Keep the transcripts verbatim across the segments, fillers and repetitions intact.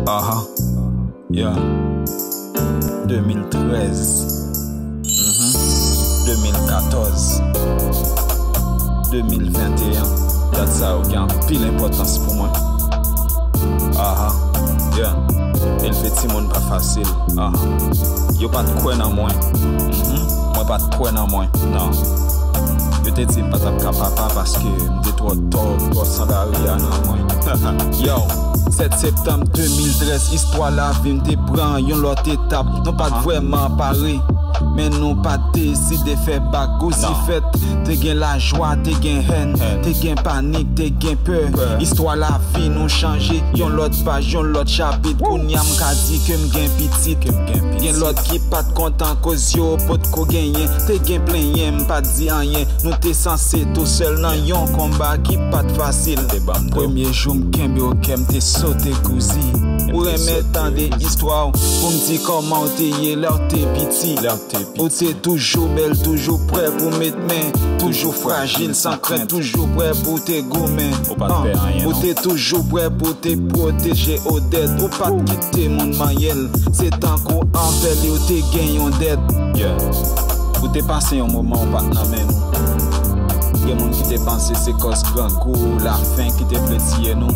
Aha. Yeah. De mil trèz. Mhm. De mil katòz. De mil venteyen. Dat sa yo gen anpil enpòtans pou mwen. Aha. Yeah. Elve timoun pa fasil. Aha. Yo pa t kwè nan mwen. Mhm. Mwen pa t kwè nan mwen. Non. Yo te di m pa t ap ka papa paske m te twò tòg, twò san lari a nan mwen. Yo, sèt septanm de mil trèz, istwa lavi m te pran yon lòt etap. Nou pa t vrèman pare, men nou pa t deside fè bak. Gouzi fèt, te gen lajwa, te gen hèn, te gen panik, te gen pè. Istwa lavi nou chanje, yon lòt paj, yon lòt chapit. Kounye a m ka di ke m gen pitit. Gen lòt ki pa t kontan koz yo potko genyen. Te gen plenyen, m pa t di anyen. Nou te sanse tousèl nan yon konba ki pa t fasil. Premye jou m kenbe w kè m te sote gouzi. Ou renmen tande istwa w pou m di kòman w te ye lè w te piti. Ou te toujou bèl, toujou prè pou met men. Toujou frajil, san krent, toujou prè pou te goumen. Ou pa t pè anyen, non. Ou te toujou prè pou te pwoteje Odèt. Ou pa t kite moun manyen l. Se tankou anvè li ou te gen yon dèt. Yeah. Ou te pase yon moman ou pa t nan men nou. Gen moun ki te panse se kòz grangou, lafen ki te vle tiye nou.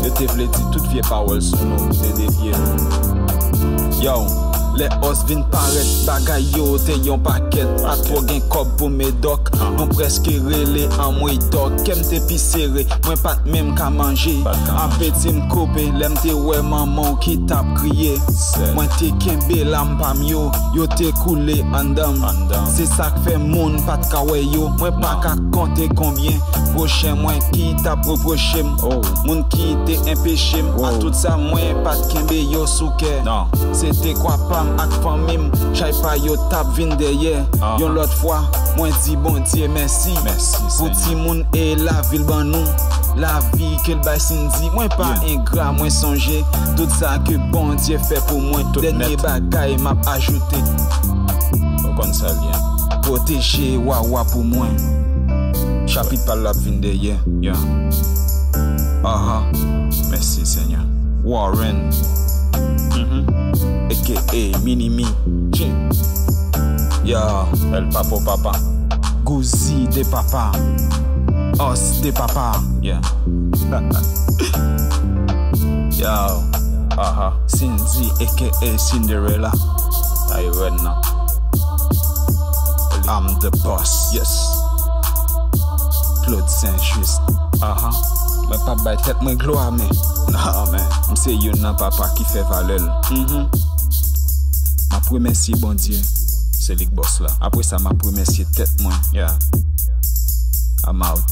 Yo te vle di tout vye pawòl sou nou pou te devye nou. Yo, lè Ozz vin parèt, bagay yo te yon pakèt. Pa twò gen kòb pou Medòk. Nou prèske rele anmwey dòk. Kè m te pi sere, mwen pa t menm ka manje. Apeti m koupe, lè m te wè manman w ki t ap kriye. Mwen te kenbe lam pa m yo, yo te koule anndan m. Se sa k fè moun pa t ka wè yo. Mwen pa ka konte konbyen pwochen mwen ki t ap repwoche m. Moun ki te enpeche m a tout sa, mwen pa t kenbe yo sou kè. Se te kwa pa m ak fanmi m, chay pa yo t ap vin dèyè. Yon lòt fwa, mwen di Bondye mèsi pou timoun e lavi l ban nou. Lavi ke l bay Cindy, mwen pa engra, mwen sonje tout sa ke Bondye fè pou mwen. Dènye bagay m ap ajoute. Ou konn sa l ye. Pwoteje Wawa pou mwen. Chapit pa l ap vin dèyè. Yeah. Aha. Mèsi, Senyè. Warren. Mhm. A K A Mini Me. Chin. Yo, El Papo Papa. Gouzi de papa. Os de papa. Yeah. Yo. Aha. Cindy, A K A Cinderella. Ay, rèd nan. I'm the boss. Yes. Claude Saint-Just. Aha. Mwen p ap bay tèt mwen glwa, men. Nah, man. M se youn nan papa ki fè valè l. Mhm. M ap remèsye Bondye. Se li k bòs la. Apre sa, m ap remèsye tèt mwen. Yeah. I'm out.